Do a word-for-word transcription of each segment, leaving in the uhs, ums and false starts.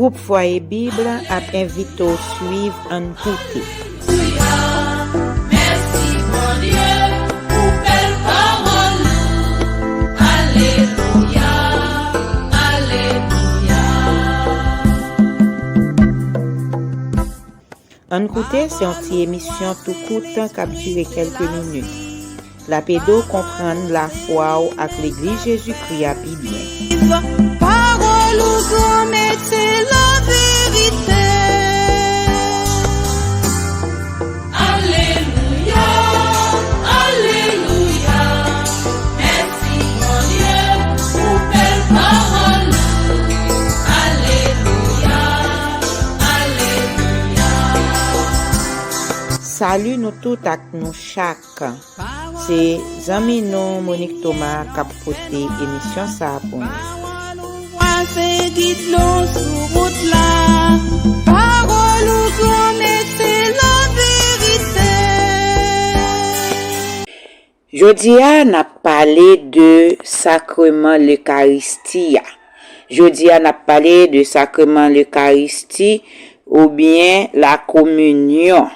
Gwoup Fwaye Bib ap envite w swiv Ann Koute. Ann Koute se yon ti emisyon tou kout k ap dire kèlke minit. L ap ede w konprann lafwa w ak Legliz Jezikri a pi byen. Pawòl ou, Granmèt, se laverite. Alelouya, alelouya, mèsi Bondye pou bèl pawòl ou. Alelouya, alelouya. Salut nou tout ak nou chak. Se zanmi nou Monique Thomas k ap pote emisyon sa a pou nou. Pawòl ou a se gid nou sou wout la. Pawòl ou, Granmèt, se laverite. Jodi a, n ap pale de sakreman Lekaristi a. Jodi a, n ap pale de sakreman Lekaristi oubyen lakominyon.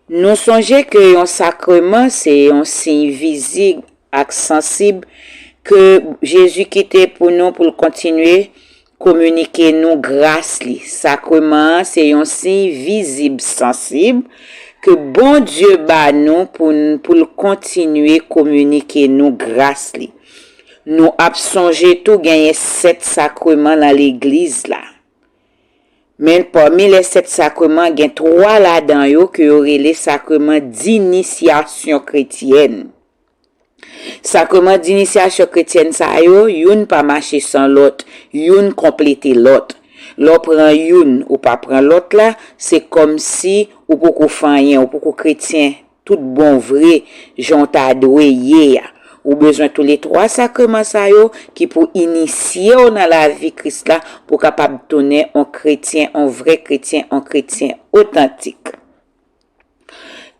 Nou sonje ke yon sakreman se yon siy vizib ak sansib ke Jezi kite pou nou pou l kontinye kominike nou gras li. Sakreman an se yon siy vizib, sansib ke Bondye ba nou pou n, pou l kontinye kominike nou gras li. Nou ap sonje tou genyen sèt sakreman nan legliz la. Men pami lè sèt sakreman, gen twa ladan yo ke yo rele sakreman dinisyasyon kretyèn. Sakreman dinisyasyon kretyèn sa yo, youn pa mache san lòt, youn konplete lòt. Lè w pran youn, ou pa pran lòt la, se kòmsi ou poko fè anyen, ou poko kretyen tout bon vre, jan w ta dwe ye a. Ou bezwen toulètwa sakreman sa yo ki pou inisye w nan lavi Kris la pou w kapab tounen yon kretyen, yon vrè kretyen, yon kretyen otantik.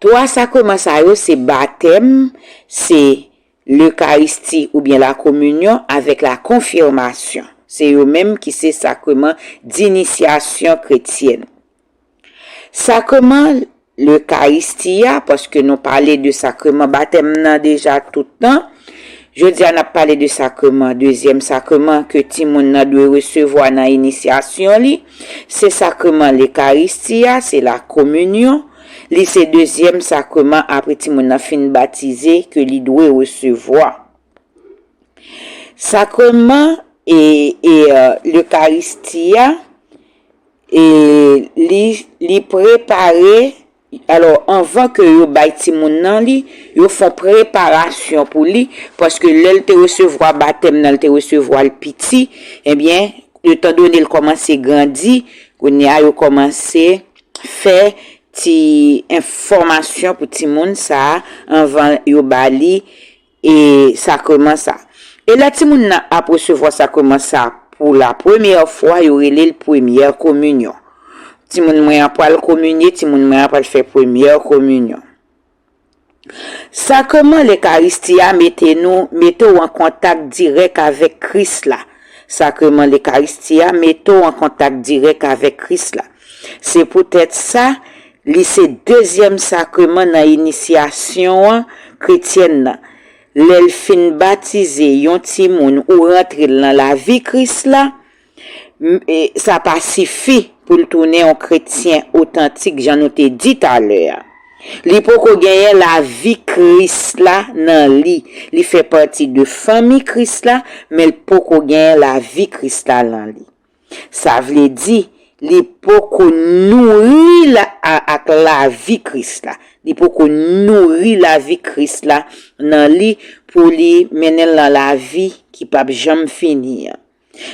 Twa sakreman sa yo se batèm, se Lekaristi oubyen lakominyon avèk lakonfimasyon. Se yo menm ki se sakreman dinisyasyon kretyèn. Sakreman Lekaristi a, paske nou pale de sakreman batèm nan deja tout tan. Jodi a, n ap pale de sakreman, dezyèm sakreman ke timoun nan dwe resevwa nan inisyasyon li. Se sakreman Lekaristi a, se lakominyon. Li se dezyèm sakreman apre timoun nan fin batize ke li dwe resevwa. Sakreman e, e, e, Lekaristi a, e, li, li prepare, alò, anvan ke yo bay timoun nan li, yo fè yon preparasyon pou li, paske lè l te resevwa batèm nan, l te resevwa l piti, ebyen, etandone l kòmanse grandi, kounye a yo kòmanse fè ti enfòmasyon pou timoun sa a anvan yo ba li e sakreman sa. E lè timoun nan ap resevwa sakreman sa pou la premyè fwa, yo rele l premyè kominyon. Timoun mwen an pral kominye, timoun mwen an pral fè premyè kominyon. Sakreman Lekaristi a mete nou, mete w an kontak dirèk avèk Kris la. Sakreman Lekaristi a mete w an kontak dirèk avèk Kris la. Se poutèt sa, li se dezyèm sakreman nan inisyasyon an kretyèn nan. Lè l fin batize yon timoun ou rantre l nan lavi Kris la, m-, e, sa pa sifi pou l tounen yon kretyen otantik, jan nou te di talè a. Li poko genyen lavi Kris la nan li. Li fè pati de fanmi Kris la, men l poko genyen lavi Kris la nan li. Sa vle di, li poko nouri la, a, ak lavi Kris la. Li poko nouri lavi Kris la nan li pou li mennen l nan lavi ki p ap janm fini an.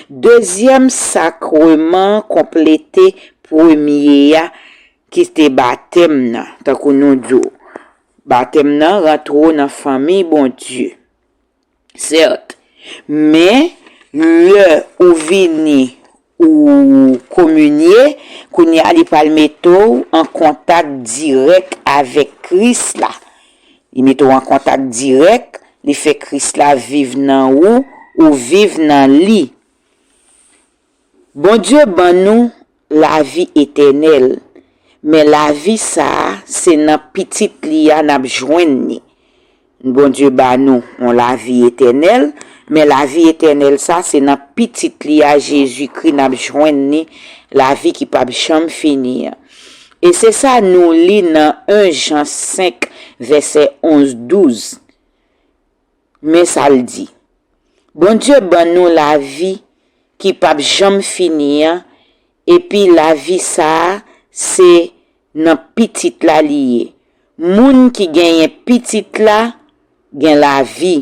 Dezyèm sakreman konplete premye a, ki te batèm nan, tankou nou di w. Batèm nan rantre w nan fanmi Bondye. Sèt. Men, lè ou vini, ou kominye, kounye a li pral mete w an kontak dirèk avèk Kris la. Li mete w an kontak dirèk, li fè Kris la viv nan ou, ou viv nan li. Bondye ban nou lavi etènèl, men lavi sa a, se nan Pitit li a n ap jwenn li. Bondye ba nou yon lavi etènèl, men lavi etènèl sa, se nan Pitit li a, Jezikri, n ap jwenn li, lavi ki p ap janm fini an. E se sa nou li nan en Jan senk, vèsè onz, douz. Men sa l di, Bondye ban nou lavi ki p ap janm fini an, epi lavi sa a se nan Pitit la li ye. Moun ki genyen Pitit la gen lavi,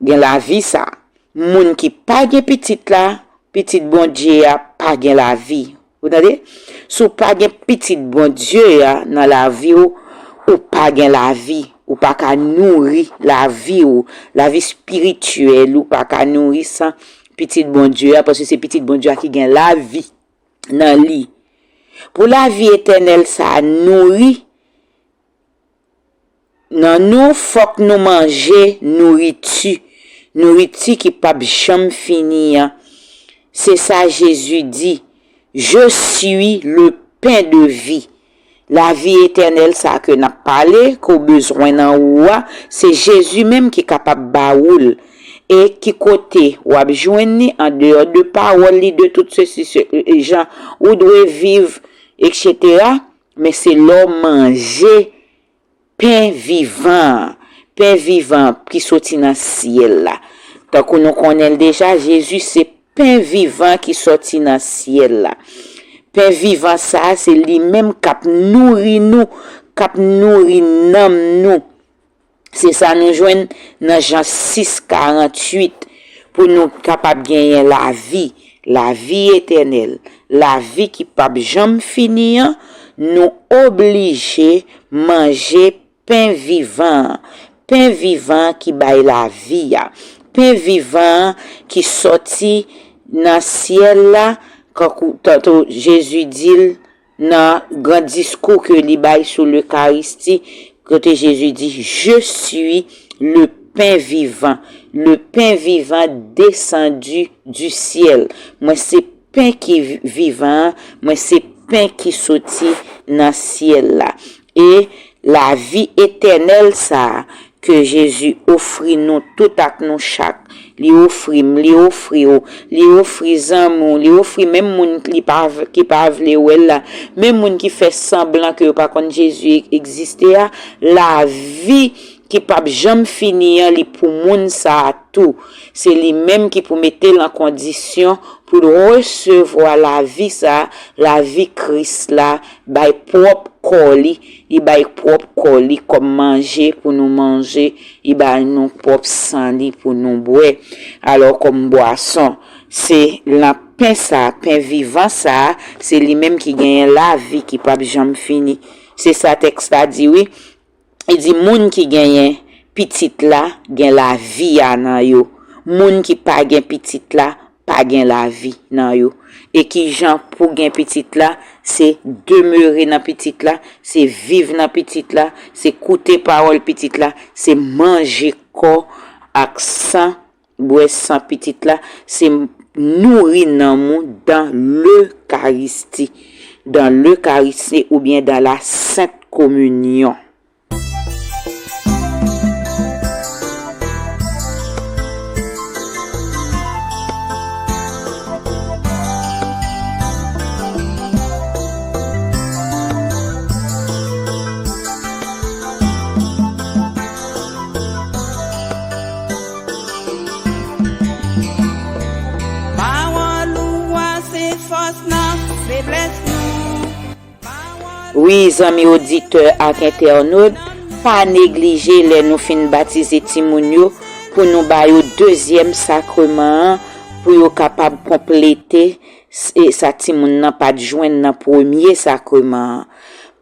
gen lavi sa a. Moun ki pa gen Pitit la, Pitit Bondye a pa gen lavi. Ou tande? Si w pa gen Pitit Bondye a nan lavi w, ou pa gen lavi. Ou pa ka nouri lavi w, lavi espirityèl ou pa ka nouri san Pitit Bondye a, paske se Pitit Bondye a ki gen lavi nan li. Pou lavi etènèl sa a nouri nan nou, fòk nou manje nouriti, nouriti ki p ap janm fini an. Se sa Jezi di, Je suis le pain de vie. Lavi etènèl sa ke n ap pale, ke w bezwen nan ou a, se Jezi menm ki kapab ba ou l. E ki kote w ap jwenn li? Andeyò de pawòl li, de tout sesi, se, e, jan ou dwe viv, etsetera. Men se lè w manje pen vivan an, pen vivan an ki soti nan syèl la. Tankou nou konnen l deja, Jezi se pen vivan ki soti nan syèl la. Pen vivan sa a, se li menm k ap nouri nou, k ap nouri nanm nou. Se sa nou jwenn nan Jan sis, karanntuit, pou nou kapab genyen lavi, lavi etènèl, lavi ki p ap janm fini an, nou oblije manje pen vivan an, pen vivan an ki bay lavi a, pen vivan an ki sòti nan syèl la, kankou tankou Jezi di l nan gran diskou ke li bay sou Lekaristi, kote Jezi di, Je suis le pain vivant, le pain vivant descendu du ciel. Mwen se pen ki vi-, vivan an, mwen se pen ki soti nan syèl la. E lavi etènèl sa a ke Jezi ofri nou tout ak nou chak, li ofri m, li ofri w, li ofri zanmi w, li ofri menm moun li pa v-, ki pa vle wè l la, menm moun ki fè sanblan ke yo pa konn Jezi egziste a, lavi ki p ap janm fini an, li pou moun sa a tou. Se li menm ki pou mete l an kondisyon pou l resevwa lavi sa a, lavi Kris la, bay pwòp kò li, li bay pwòp kò li kòm manje pou nou manje, li bay nou pwòp san li pou nou bwè. Alò, kòm bwason, se nan pen sa a, pen vivan sa a, se li menm ki genyen lavi ki p ap janm fini. Se sa tèks la di, wi. Li di, Moun ki genyen Pitit la gen lavi a nan yo. Moun ki pa gen Pitit la pa gen lavi nan yo. E ki jan pou gen Pitit la? Se demere nan Pitit la, se viv nan Pitit la, se koute pawòl Pitit la, se manje kò ak san, bwè san Pitit la, se nouri nanm ou dans l'Eucharistie, dans l'Eucharistie oubyen dans la Sainte Communion. Pawòl ou a se fòs nan feblès nou. Wi, zanmi oditè ak entènot, pa neglije lè nou fin batize timoun yo pou nou ba yo dezyèm sakreman an, pou yo kapab konplete s-, e sa timoun nan pa t jwenn nan premye sakreman an.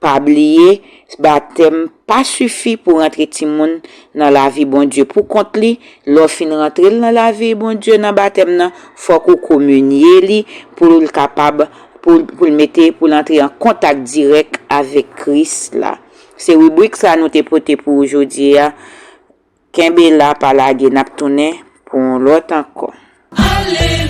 Pa bliye, batèm pa sifi pou rantre timoun nan lavi Bondye pou kont li. Lè w fin rantre l nan lavi Bondye nan batèm nan, fòk ou kominye li pou l kapab, pou, pou l mete, pou l antre an kontak dirèk avèk Kris la. Se ribrik sa nou te pote pou ou jodi a. Kenbe la, pa lage, n ap tounen pou yon lòt ankò. Ale,